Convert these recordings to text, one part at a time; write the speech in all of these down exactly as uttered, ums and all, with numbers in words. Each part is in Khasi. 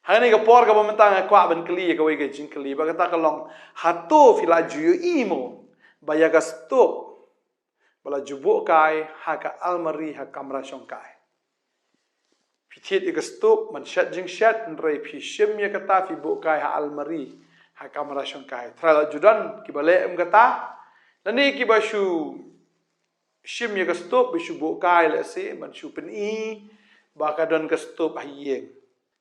Ha kane ka por kaba mynta nga kwah ban kylli ïa kawei ka jingkylli, ba kata ka long, hato phi la ju ïohi mo ba ïa ka stop ba la ju buh kai ha ka almari ha kamra shongkai? Phi thied ïa ka stop ban shet jingshet, hynrei phi shim ïa kata phi buh kai ha almari ha kamra shongkai. Trai la ju don kiba leh kum kata, lane kiba shu shim ïa ka stop ba shu buh kai lehse ban shu pyni ba ka don ka stop ha ïing.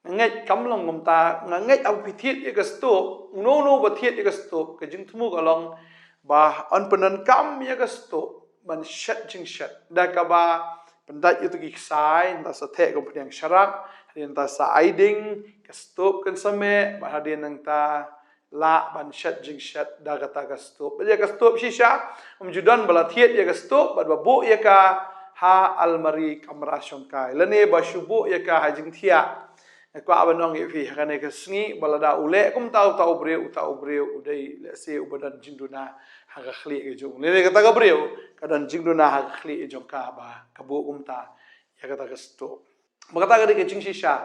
Nga ngeit kam long kumta, nga ngeit haba phi thied ïa ka stop, uno uno ba thied ïa ka stop, ka jingthmu ka long ba yn pyndonkam ïa ka stop ban shet jingshet. Da kaba pyndait ïa tu ki ksai, nangta sa theh kum pynïang sharak, hadien nangta sa ai ding, ka stop kan sa meh, bad hadien nangta lah ban shet jingshet da kata ka stop. Bad ïa ka stop shisha, ym ju don ba la thied ïa ka stop bad ba buh ïa ka ha almari kamra shongkai, lane ba shu buh ïa ka ha jingthiah. Nga kwah ban ong ïa phi ha kane ka sngi ba lada u leh kumta uta u briew, uta u briew u dei lehse uba don jingduna ha ka khlieh ka jong u, lane kata ka briew ka don jingduna ha ka khlieh jong ka ba ka buh kumta ïa kata ka stop. Ba kata ka dei ka jingshisha.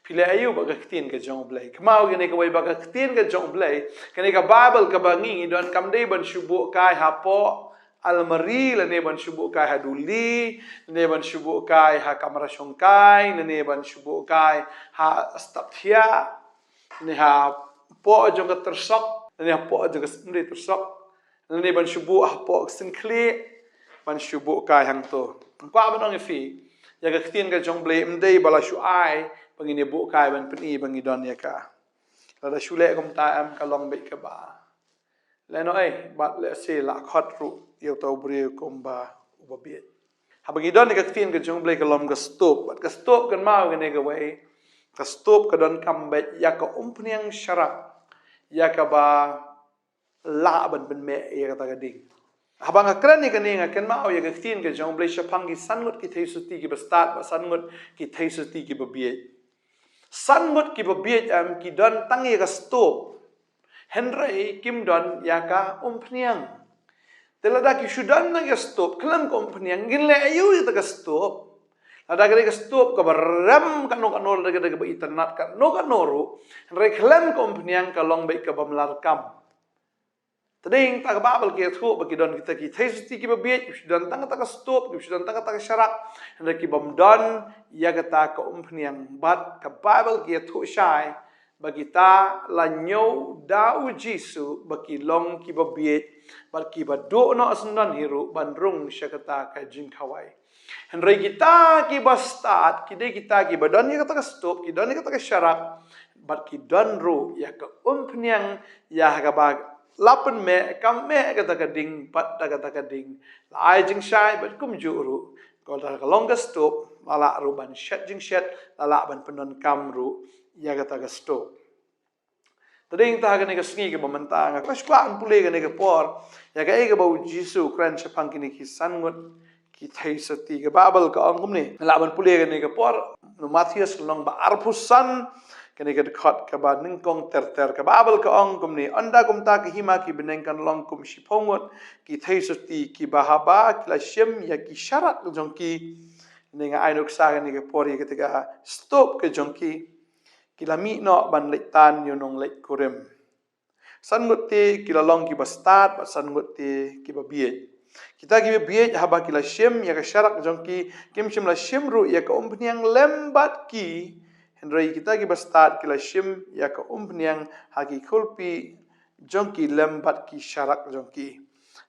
Phi leh aïu bad ka ktien ka jong U Blei? Kynmaw kane kawei, ba ka ktien ka jong U Blei, kane ka Baibl kaba ngi ngi don, kam dei ban shu buh kai hapoh almari, lane ban shu buh kai ha duli, lane ban shu buh kai ha kamra shongkai, lane ban shu buh kai ha step thiah, lane hapoh jong ka tyrsok, lane hapoh jong ka, ym dei tyrsok, lane ban shu buh hapoh ka syngkhlieh, ban shu buh kai hangto. Nga kwah ban ong ïa phi, ïa ka ktien ka jong U Blei ym dei ba la shu ai ba ngin ïa buh kai ban pyni ba ngi don ïa ka. Lada shu leh kumta em, ka long beit kaba, lehnoh ei, bad lehse la khot ruh ïa uta u briew kumba uba bieit. Haba ngi don ïa ka ktien ka jong U Blei ka long ka stop, bad ka stop, kynmaw kane kawei, ka stop ka donkam beit ïa ka umphniang sharak, ïa kaba lah ban pynmeh ïa kata ka ding. Haba nga kren ïa kane, nga kynmaw ïa ka ktien ka jong U Blei shaphang ki san ngut ki theisotti kiba stad bad san ngut ki theisotti kiba bieit. San ngut kiba bieit em, ki don tang ïa ka stop, hynrei kim don ïa ka umphniang. Te lada ki shu don tang ïa ka stop khlem ka umphniang, kin leh aïu ïa kata ka stop? Lada ka dei ka stop kaba rem katno katno, lada ka dei kaba itynnad katno katno ruh, hynrei khlem ka umphniang ka long beit kaba mlarkam. Te dei kata ka Baibl ka ïathuh ba ki don kita ki theisotti kiba bieit, ki shu don tang kata ka stop, ki shu don tang kata ka sharak, hynrei ki bym don ïa kata ka umphniang. Bad ka Baibl ka ïathuh shai ba kita la ñiew da U Jisu ba ki long kiba bieit, bad kiba duh noh syndon hi ruh ban rung sha kata ka jingkhawai. Hynrei kita kiba stad, ki dei kita kiba don ïa kata ka stop, ki don ïa kata ka sharak, bad ki don ruh ïa ka umphniang, ïa kaba la pynmeh, ka meh kata ka ding, bad da kata ka ding la ai jingshai, bad kumjuh ruh, ko da ka long ka stop, la lah ruh ban shet jingshet, la lah ban pyndonkam ruh ïa kata ka stop. Te dei kata ha kane ka sngi kaba mynta nga kwah ban pule kane ka por ïa kaei kaba U Jisu u kren shaphang kine ki san ngut ki theisotti. Ka Baibl ka ong kumne, lah ban pule kane ka por, na u Mathaios lynnong ba arphew san, kane ka dkhot kaba nyngkong ter ter. Ka Baibl ka ong kumne: Ynda kumta, ka hima ki bneng kan long kum shiphew ngut ki theisotti, kiba haba ki la shim ïa ki sharak jong ki, ne nga ai nuksa kane ka por ïa kata ka stop ka jong ki, ki la mih noh ban leit tan ïa u nongleit kurim. San ngut te ki la long kiba stad, bad san ngut te kiba bieit. Kita kiba bieit, haba ki la shim ïa ka sharak jong ki, kim shym la shim ruh ïa ka umphniang lem bad ki, hynrei kita kiba stad ki la shim ïa ka umphniang ha ki khulpi jong ki lem bad ki sharak jong ki.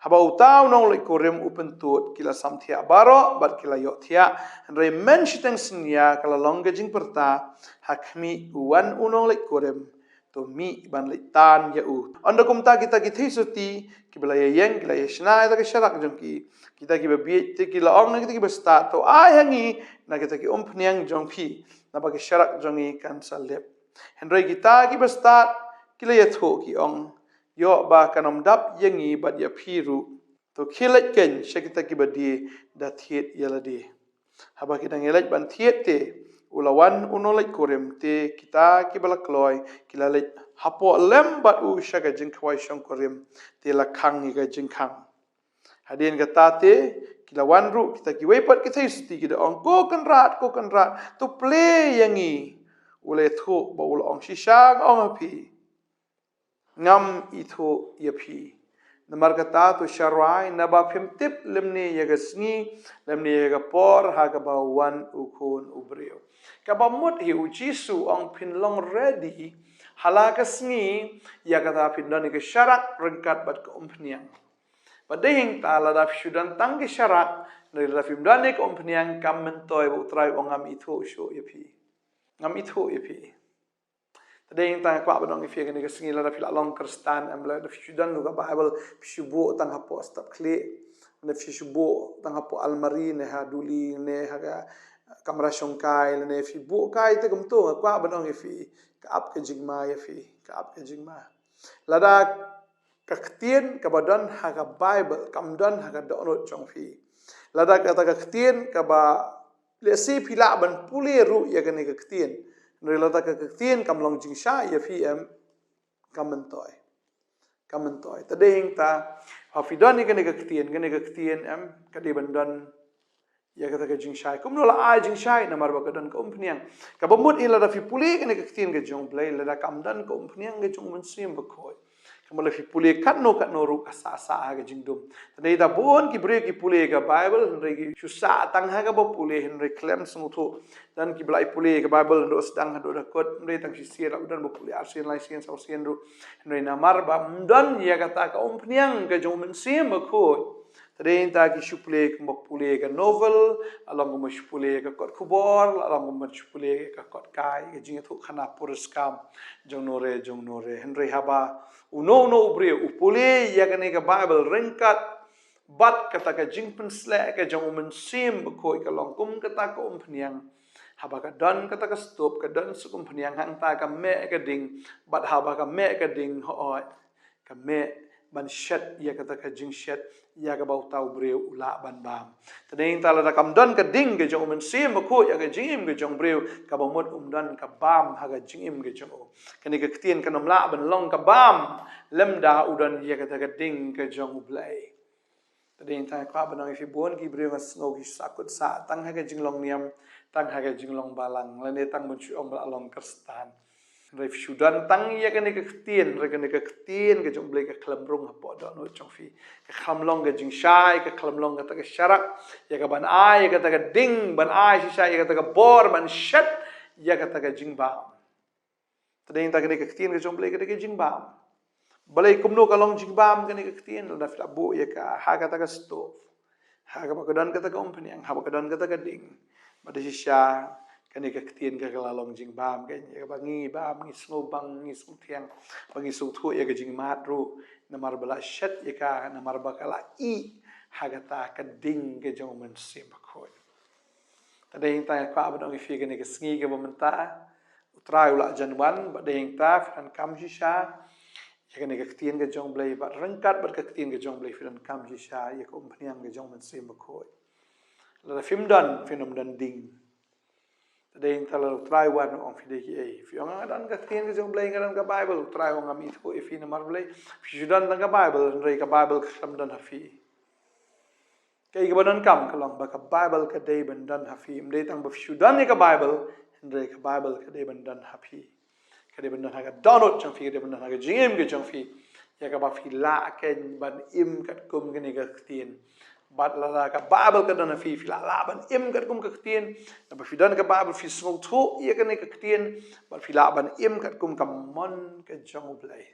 Haba uta u nongleit kurim u pyntud, ki la samthiah baroh bad ki la ïohthiah, hynrei mynshiteng synñia ka la long ka jingpyrta ha khmih u wan u nongleit kurim, to mih ban leit tan ïa u. Ynda kumta, kita ki theisotti kiba la ïaïeng ki la ïashna ïa ka sharak jong ki. Kita kiba bieit te ki la ong na kita kiba stad: To ai ha ngi na kita ki umphniang jong phi, naba ka sharak jong ngi kan sa lip. Hynrei kita kiba stad ki la ïathuh, ki ong: Ïoh ba kan ym dap ïa ngi bad ïa phi ruh. To khie leit keiñ sha kita kiba die, da thied ïa lade. Haba ki dang ïaleit ban thied te, u la wan u nongleit kurim, te kita kiba la kloi ki la leit hapoh lem bad u sha ka jingkhawai shongkurim, te la khang ïa ka jingkhang. Hadien kata te, ki la wan ruh kita kiwei pat ki theisotti, ki da ong: Ko Kynrad, ko Kynrad, to plie ïa ngi. u la ïathuh bad u la ong, shisha nga ong ha phi, ngam ithuh ïa phi. Namar kata to sharwai, naba phim tip lymne ïa ka sngi lymne ïa ka por ha kaba wan u Khun u briew. Kaba mut hi u Jisu u ong phin long ready ha la ka sngi, ïa kata phin don ïa ka sharak ryngkat bad ka umphniang. Bad dei hangta lada phi shu don tang ka sharak, hynrei lada phim don ïa ka umphniang, kam myntoi ba u Trai u ong ngam ithuh shuh ïa phi. Ngam ithuh ïa phi. Te dei hangta nga kwah ban ong ïa phi kane ka sngi, lada phi la long Khristan, em, lada phi shu don ruh ka Bible, phi shu buh tang hapoh step khlieh, lada phi shu buh tang hapoh almari ne ha duli ne ha ka kamra shongkai, lane phi buh kai te kumto, nga kwah ban ong ïa phi, ka ap ka jingma ïa phi, ka ap ka jingma. Lada ka ktien kaba don ha ka Bible kam don ha ka dohnud jong phi, lada kata ka ktien kaba, lehse phi lah ban pule ruh ïa kane ka ktien, hynrei lada ka ktien kam long jingshai ïa phi, em, kam myntoi. Kam myntoi. Te dei hangta, ha phi don ïa kane ka ktien, kane ka ktien, em, ka dei ban don ïa kata ka jingshai. Kumno la ai jingshai? Namar ba ka don ka umphniang. Kaba mut hi lada phi pule kane ka ktien ka jong u Blei, lada kam don ka umphniang ka jong u Mynsiem Bakhuid, ka mut la phi pule katno katno ruh ka sah sah ha ka jingdum. Te dei da bun ki briew ki pule ka Bible, hynrei ki shu sah tang ha kaba pule, hynrei khlem sngewthuh. Don kiba la ïa pule ka Bible naduh sdang haduh da kut, hynrei tang shisien la u don ba pule arsien, laisien, sawsien ruh, hynrei namar ba ym don ïa kata ka umphniang ka jong u Mynsiem Bakhuid. Te dei hangta ki shu pule kumba pule ka novel, la long kumba shu pule ka kot khubor, la long kumba shu pule ka kot kai, ka jingïathuhkhana puriskam jong u nongrim jong u nongrim. Hynrei haba uno uno u briew u pule ïa kane ka Bible ryngkat bad kata ka jingpynsleh ka jong u Mynsiem Bakhuid, ka long kum kata ka umphniang. Haba ka don kata ka stop, ka don suk umphniang, hangta ka meh ka ding, bad haba ka meh ka ding, hooid, ka meh ban shet ïa kata ka jingshet ïa kaba uta u briew u lah ban bam. Te dei hangta lada kam don ka ding ka jong u Mynsiem Bakhuid ïa ka jingim ka jong u briew, kaba mut um don ka bam ha ka jingim ka jong u. Kane ka ktien kan ym lah ban long ka bam lymda u don ïa kata ka ding ka jong u Blei. Te dei hangta nga kwah ban ong ïa phi, bun ki briew nga sngew ki sah kut sah tang ha ka jinglong niam, tang ha ka jinglong balang, lane tang ban shu ong ba la long Khristan. Hynrei phi shu don tang ïa kane ka ktien, hynrei kane ka ktien ka jong u Blei ka khlem rung hapoh dohnud jong phi. Ka khlem long ka jingshai, ka khlem long kata ka sharak ïa ka ban ai ïa kata ka ding, ban ai shisha ïa kata ka bor, ban shet ïa kata ka jingbam. Te dei hangta kane ka ktien ka jong u Blei ka dei ka jingbam. Balei, kumno ka long jingbam kane ka ktien? Lada phi la buh ïa ka ha kata ka stove, ha kaba ka don kata ka umphniang, ha kaba ka don kata ka ding, bad da shisha kane ka ktien ka la long jingbam, ka, ïa kaba ngi bam, ngi sngewbang, ngi sngewthiang, ba ngi sngewthuh ïa ka jingmad ruh, namar ba la shet ïa ka, namar ba ka la ih ha kata ka ding ka jong u Mynsiem Bakhuid. Te dei hangta nga kwah ban ong ïa phi kane ka sngi kaba mynta, u Trai u la jan wan, bad dei hangta phi donkam shisha ïa kane ka ktien ka jong u Blei, bad ryngkat bad ka ktien ka jong u Blei phi donkam shisha ïa ka umphniang ka jong u Mynsiem Bakhuid. Lada phim don, phin ym don ding. Te dei hangta lada u Trai u wan u ong phi dei kiei, phi ong nga don ka ktien ka jong u Blei, nga don ka Bible, u Trai u ong ngam ithuh ïa phi namar balei? Phi shu don tang ka Bible, hynrei ka Bible ka khlem don ha phi. Kaei kaba donkam ka long ba ka Bible ka dei ban don ha phi. Ym dei tang ba phi shu don ïa ka Bible, hynrei ka Bible ka dei ban don ha phi. Ka dei ban don ha ka dohnud jong phi, ka dei ban don ha ka jingim ka jong phi, ïa kaba phi lah kein ban im katkum kane ka ktien. Bad lada ka Bible ka don ha phi, phi la lah ban im katkum ka ktien. Naba phi don ka Bible, phi sngewthuh ïa kane ka ktien, bad phi lah ban im katkum ka mon ka jong u Blei.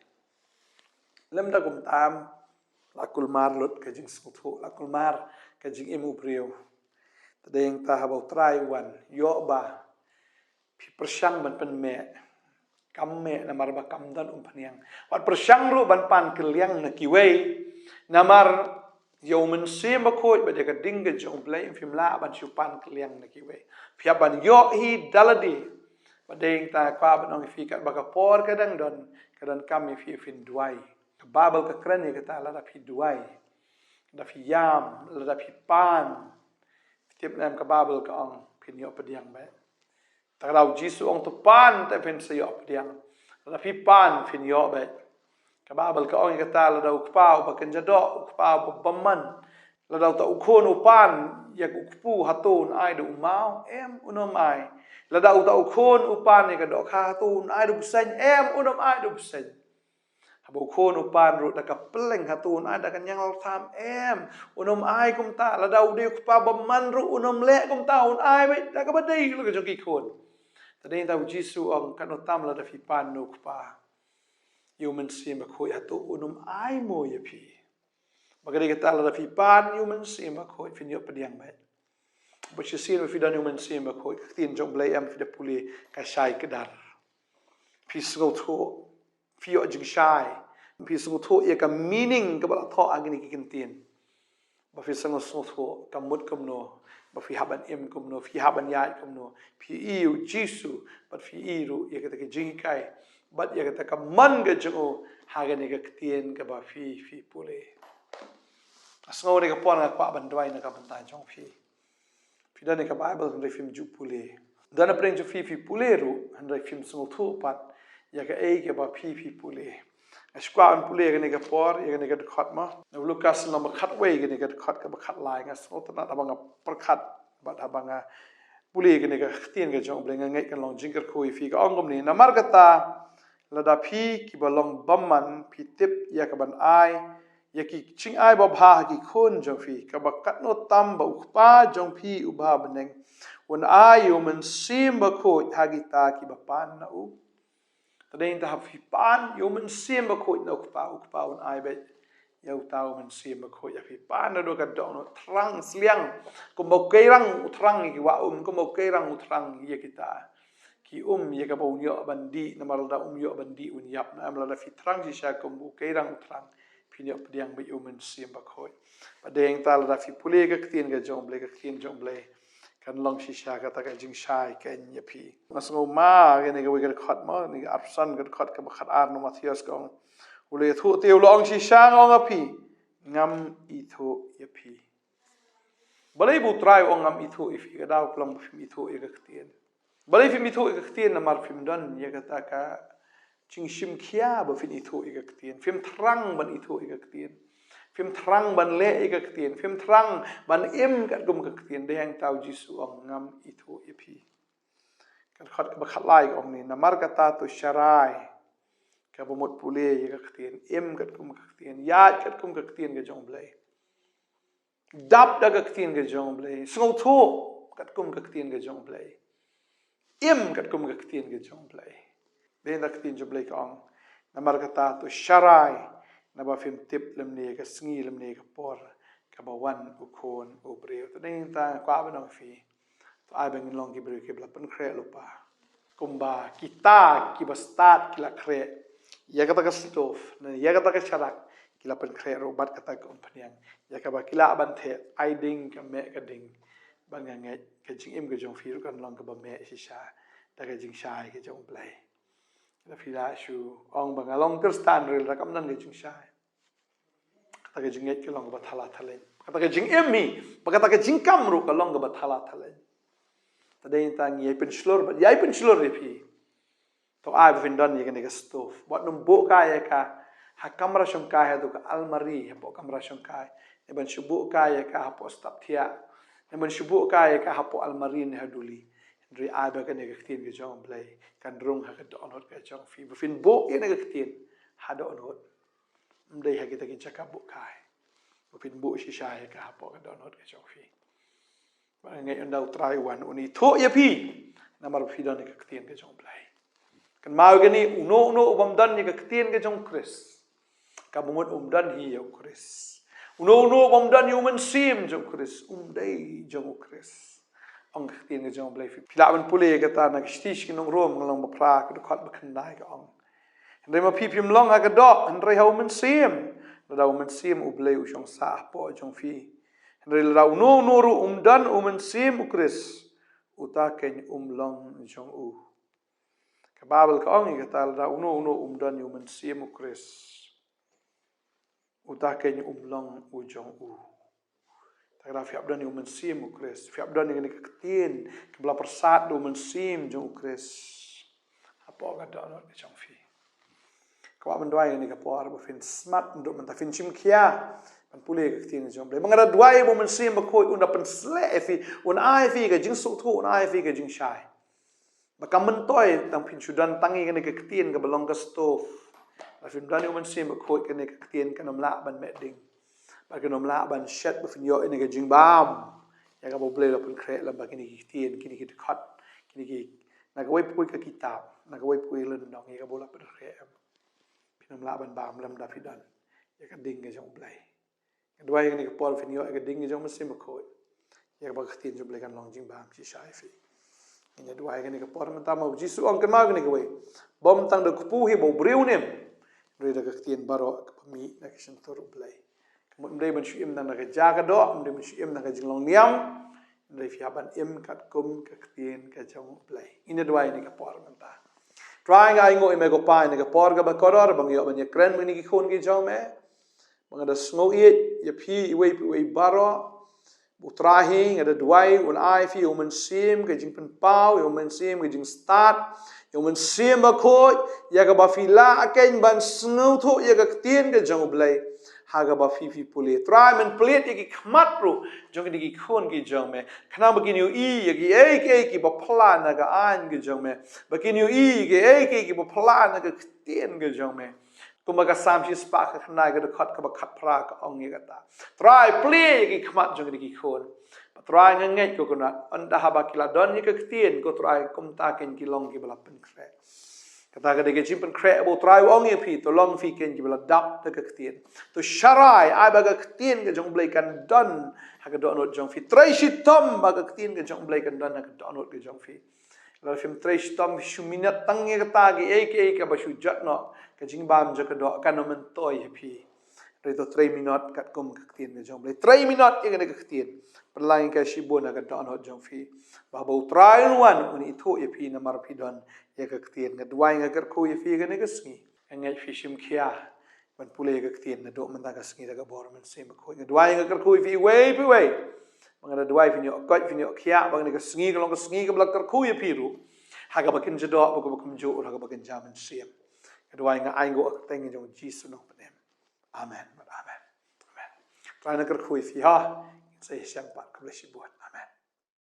Lymda kumta, la kulmar lut ka jingsngewthuh, la kulmar ka jingim u briew. Te dei hangta haba u Trai u wan, ïoh ba phi pyrshang ban pynmeh, kam meh namar ba kam don umphniang. Wat pyrshang ruh ban pan kylliang na kiwei, namar ïa u Mynsiem Bakhuid bad ïa ka ding ka jong u Blei phim lah ban shu pan kylliang na kiwei. Phi hap ban ïoh hi da lade. Bad dei hangta nga kwah ban ong ïa phi, katba ka por ka dang don, ka donkam ïa phi phin duwai. Ka Bible ka kren ïa kata, lada phi duwai, lada phi ïam, lada phi pan, phi tip ne em, ka Bible ka ong phin ïoh pdiang beit. Te lada u Jisu u ong to pan, te phin sa ïoh pdiang. Lada phi pan, phin ïoh beit. Ka Bible ka ong ïa kata, lada u Kpa uba kynja doh, u Kpa uba bymman, Lada uta u khun u pan ïa u kpu, hato un ai da u maw? Em, un ym ai. Lada uta u khun u pan ïa ka dohkha, hato un ai da u bseiñ? Em, un ym ai da u bseiñ. Haba u khun u pan ruh da ka pylleng, hato un ai da ka ñianglor tham? Em, un ym ai kumta. Lada u dei u kpa bymman ruh, un ym leh kumta, un ai beit da kaba dei la ka jong ki khun. Te dei nangta u Jisu u ong, katno tam lada phi pan na u kpa ïa u Mynsiem Bakhuid, hato un ym ai mo ïa phi? Ba ka dei kata, lada phi pan ïa u Mynsiem Bakhuid phin ïoh pdiang beit. Ba shisien ba phi don ïa u Mynsiem Bakhuid, ka ktien jong u Blei, em, phi da pule, ka shai kdar. Phi sngewthuh, phi ïoh jingshai, phi sngewthuh ïa ka meaning kaba la thoh ha kine ki kyntien. Ba phi sngewthuh ka mut kumno, ba phi hap ban im kumno, phi hap ban ïaid kumno, phi ïohi ïa u Jisu, bad phi ïohi ruh ïa kata ka jinghikai, bad ïa kata ka mon ka jong u ha kane ka ktien kaba phi, phi pule. Nga sngew kane ka por nga kwah ban duwai na ka bynta jong phi. Phi don ïa ka Baibl hynrei phim ju pule. Don na pdeng jong phi, phi pule ruh hynrei phim sngewthuh pat ïa kaei kaba phi, phi pule. Nga shu kwah ban pule ïa kane ka por, ïa kane ka dkhot mo. Na u Lukas lynnong ba khatwei, kane ka dkhot kaba khatlai, nga sngewtynnat haba nga pyrkhat bad haba nga pule ïa kane ka ktien ka jong u Blei, nga ngeit kan long jingkyrkhu ïa phi. Ka ong kumne, namar kata, lada phi kiba long bymman phi tip ïa kaban ai ïa ki jingai babha ha ki khun jong phi, kaba katno tam ba u Kpa jong phi uba ha bneng un ai ïa u Mynsiem Bakhuid ha kita kiba pan na u. Te dei nangta haba phi pan ïa u Mynsiem Bakhuid na u Kpa, u Kpa un ai beit ïa uta u Mynsiem Bakhuid ïa phi. Pan naduh ka dohnud, thrang sliang, kumba u keirang u thrang ïa ki wah um, kumba u keirang u thrang ïa kita ki um, ïa kaba un ïoh ban dih, namar lada um ïoh ban dih un ïap. Namar lada phi thrang shisha kumba u keirang u thrang, phin ïoh pdiang beit ïa u Mynsiem Bakhuid. Bad dei nangta lada phi pule ka ktien ka jong u Blei, ka ktien jong u Blei kan long shisha kata ka jingshai keiñ ïa phi. Nga sngew ma kane kawei ka dkhot mo, kane ka arphew san ka dkhot kaba khatar na u Mathaios ka ong, u la ïathuh te u la ong, shisha nga ong ïa phi, ngam ithuh ïa phi. Balei ba u Trai u ong ngam ithuh ïa phi? Ka daw ka long ba phim ithuh ïa ka ktien. Balei phim ithuh ïa ka ktien? Namar phim don ïa kata ka jingshim khia ba phin ithuh ïa ka ktien. Phim thrang ban ithuh ïa ka ktien. Phim thrang ban leh ïa ka ktien. Phim thrang ban im katkum ka ktien. Dei hangta u Jisu u ong ngam ithuh ïa phi. Ka dkhot kaba khatlai ka ong ne, namar kata to sharai, kaba mut pule ïa ka ktien, im katkum ka ktien, ïaid katkum ka ktien ka jong u Blei. Dap da ka ktien ka jong u Blei, sngewthuh katkum ka ktien ka jong u Blei, im katkum ka ktien ka jong u Blei. Dei nangta ka ktien jong u Blei ka ong, namar kata to sharai, naba phim tip lymne ka sngi lymne ka por kaba wan u Khun u briew. Te dei nangta nga kwah ban ong ïa phi, to ai ba ngin long ki briew kiba la pynkhreh lypa, kumba kita kiba stad ki la khreh ïa kata ka stove ne ïa kata ka sharak, ki la pynkhreh ruh bad kata ka umphniang, ïa kaba ki lah ban theh, ai ding ka meh ka ding. Bad nga ngeit ka jingim ka jong phi ruh kan long kaba meh shisha da ka jingshai ka jong u Blei. Lada phi la shu ong ba nga long Khristan hynrei lada kam don ka jingshai, kata ka jingngeit ka long kaba thala thalem. Kata ka jingim hi, ba kata ka jingkam ruh ka long kaba thala thalem. Te dei nangta ngi ïai pynshlur, bad ïai pynshlur ïa phi. To ai ba phin don ïa kane ka stove. Wat nym buh kai ïa ka ha kamra shongkai, haduh ka almari hapoh kamra shongkai. Ne ban shu buh kai ïa ka hapoh step thiah. Ne ban shu buh kai ïa ka hapoh almari ne ha duli. Hynrei ai ba kane ka ktien ka jong u Blei kan rung ha ka dohnud ka jong phi. Ba phin buh ïa kane ka ktien ha dohnud. Ym dei ha kita ki jaka buh kai. Ba phin buh shisha ïa ka hapoh ka dohnud ka jong phi. Ba nga ngeit ynda u Trai u wan un ithuh ïa phi, namar ba phi don ïa ka ktien ka jong u Blei. Kynmaw ïa kane, uno uno u bym don ïa ka ktien ka jong u Khrist, ka mut um don hi ïa u Khrist. Uno uno u bym don ïa u Mynsiem jong u Khrist, um dei jong u Khrist. Ong ka ktien ka jong u Blei, phi lah ban pule ïa kata na ka shithi sha ki nong Rom, ka lynnong ba phra, ka dkhot ba khyndai ka ong, hynrei ma phi phim long ha ka doh hynrei ha u Mynsiem, lada u Mynsiem u Blei u shong sah hapoh jong phi. Hynrei lada uno uno ruh um don u Mynsiem u Khrist, uta keiñ um long jong u. Ka Baibl ka ong ïa kata, lada uno uno um don ïa u Mynsiem u Khrist, uta keiñ um long u jong u. Te lada phi hap don ïa u Mynsiem u Khrist, phi hap don ïa kane ka ktien kaba la pyrsad da u Mynsiem jong u Khrist hapoh ka dohnud ka jong phi. Kwah ban duwai ïa kane ka por ba phin smat naduh mynta, phin shim khia, Ban pule ka ktien jong U Blei. Ba nga da duwai ba U Mynsiem Bakhuid un da pynsleh ïa phi, un ai ïa phi ka jingsngewthuh, un ai ïa phi ka jingshai. Ba kam myntoi tang phin shu don tang ïa kane ka ktien kaba long ka stove. Lada phim don ïa U Mynsiem Bakhuid, kane ka ktien kan ym lah ban meh ding. Bad kan ym lah ban shet ba phin ïoh ïa kane ka jingbam ïa kaba U Blei u la pynkhreh lem bad kine ki ktien, kine ki dkhot, kine ki, na kawei pa kawei ka kitab, na kawei pa kawei ka lynnong ïa kaba u la pynkhreh. Phin ym lah ban bam lem lada phi don ïa ka ding ka jong U Blei. Nga duwai kane ka por phin ïoh ïa ka ding ka jong U Mynsiem Bakhuid, ïa kaba ka ktien jong U Blei kan long jingbam shisha ïa phi. Nga duwai kane ka por mynta, ma U Jisu u ong, kynmaw kane kawei: Bym tang da kpu hi ba u briew un im, hynrei da ka ktien baroh kaba mih na ka shyntur U Blei. Ka mut ym dei ban shu im tang da ka jaka doh, ym dei ban shu im tang da ka jinglong niam, hynrei phi hap ban im katkum ka ktien ka jong U Blei. Nga duwai ïa kane ka por mynta. Trai, nga ainguh ïa me ko Pa ïa kane ka por kaba kordor ba nga ïoh ban ïakren bad kine ki khun ki jong me. Ba nga da sngew ïeit ïa phi iwei pa iwei baroh. Ba U Trai hi, nga da duwai un ai ïa phi ïa U Mynsiem ka jingpynpaw, ïa U Mynsiem ka jingstad, ïa U Mynsiem Bakhuid ïa kaba phi lah keiñ ban sngewthuh ïa ka ktien ka jong U Blei ha kaba phi, phi pule. Trai, men plie ïa ki khmat ruh jong kine ki khun ki jong me, khnang ba kin ïohi ïa kiei kiei kiba phylla na ka aiñ ka jong me, ba kin ïohi ïa kiei kiei kiba phylla na ka ktien ka jong me. Kumba ka Salm shispah khatkhyndai ka dkhot kaba khatphra ka ong ïa kata. Trai, plie ïa ki khmat jong kine ki khun. Ba Trai, nga ngeit, ko Kynrad, ynda haba ki la don ïa ka ktien, ko Trai, kumta keiñ ki long kiba la pynkhreh. Kata ka dei ka jingpynkhreh ba U Trai u ong ïa phi, to long phi keiñ kiba la dap da ka ktien. To sharai, ai ba ka ktien ka jong U Blei kan don ha ka dohnud jong phi. Trei shitom ba ka ktien ka jong U Blei kan don ha ka dohnud ka jong phi. Lada phim trei shitom, phi shu minot tang ïa kata, kiei kiei kaba shu jot noh, ka jingbam jong ka doh kan ym myntoi ha phi. Hynrei to trei minot katkum ka ktien ka jong U Blei. Trei minot ïa kane ka ktien. Pynlang ïa ka shibun ha ka dohnud jong phi, ba haba U Trai un wan, un ithuh ïa phi namar phi don ïa ka ktien. Nga duwai, nga kyrkhu ïa phi ïa kane ka sngi. Nga ngeit phi shim khia ban pule ïa ka ktien naduh mynta ka sngi da ka bor U Mynsiem Bakhuid. Nga duwai, nga kyrkhu ïa phi iwei pa iwei. Ba nga da duwai phin ïoh koit, phin ïoh khiah, ba kane ka sngi kan long ka sngi kaba la kyrkhu ïa phi ruh ha kaba kin jadoh, ha kaba kumjuh ruh ha kaba kin jia mynsiem. Nga duwai, nga ainguh ha ka kyrteng jong U Jisu Nongpynim. Amen. Amen. Amen. Trai un kyrkhu ïa phi ha. Sa ïashem pat. Khublei shibun. Amen.